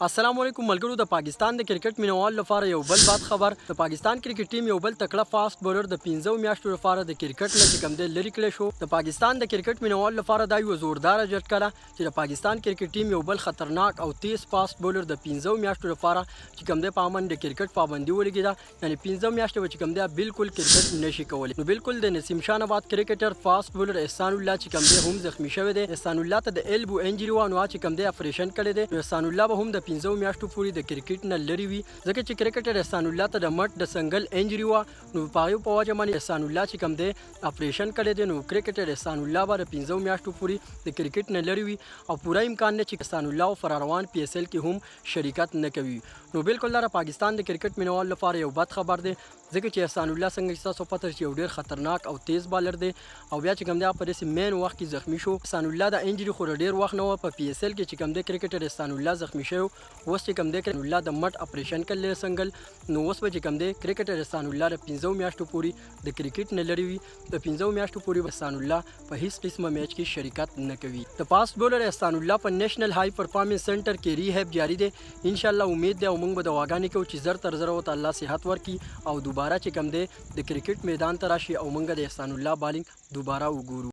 السلام علیکم ملګرو، د پاکستان د کرکټ مینوال لپاره یو بل بد خبر. د پاکستان کرکټ ټیم یو بل تکړه فاست بولر د 5 میاشتو لپاره د کرکټ نه چې کوم دی لرې کړی شو. د پاکستان د کرکټ مینوال لپاره دا یو زورداره جټکه ده چې د پاکستان کرکټ ټیم یو بل خطرناک او تیز فاست بولر د 5 میاشتو لپاره چې کوم دی په امن د کرکټ پابندي ولګیده، یعنی 5 میاشتې به چې کوم دی بالکل کرکټ نشي کولی. نو بالکل د نسیم شاه نه بعد کرکټر فاست بولر احسان الله چې کوم دی هم زخمی شوی دی. احسان الله ته د ایلبو انجری و، نو چې کوم دی اپریشن کړی دی. نو احسان الله به هم د 5 میاشتو پورې د کرکټ نه لرې وي، ځکه چې کرکټر احسان الله ته د مټ د څنګل انجری و، نو په هغې په وجه باندې احسان الله چې کوم دی اپریشن کړی دی. نو کرکټر احسان الله به د 5 میاشتو پورې د کرکټ نه لرې وي او پوره امکان دی چې احسان الله په روان پی ایس ایل کې هم شرکت نه کوي. نو بالکل دا د پاکستان د کرکټ مینوال لپاره یو بد خبر دی، ځکه چې احسان الله، څنګه چې تاسو پته چې یو ډیر خطرناک او تیز بالر دی او بیا چې کوم دی په داسې مین وخت کې زخمی شو. احسان الله د انجری خو ډیر وخت نه و، په پی ایس ایل کې چې کوم دی کرکټر احسان الله زخمی شو. اوس چې کوم دی احسان الله د مټ اپریشن کړل څنګل، نو اوس به چې کوم دی کرکټر احسان الله د 5 میاشتو پورې د کرکټ نه لرې وي. د 5 میاشتو پورې احسان الله په هیڅ قسمه میچ کې شرکت نه کوي. د فاست بولر احسان الله په نیشنل های پرفارمنس سنټر کې ریهب جاری دی. ان شاء الله امید دی او موږ به دعاګانې کوو چې زر تر زره ورته الله صحت ورکړي او دوباره چې کوم دی د کرکټ میدان ته راشي او موږ د احسان الله بالینګ دوباره وګورو.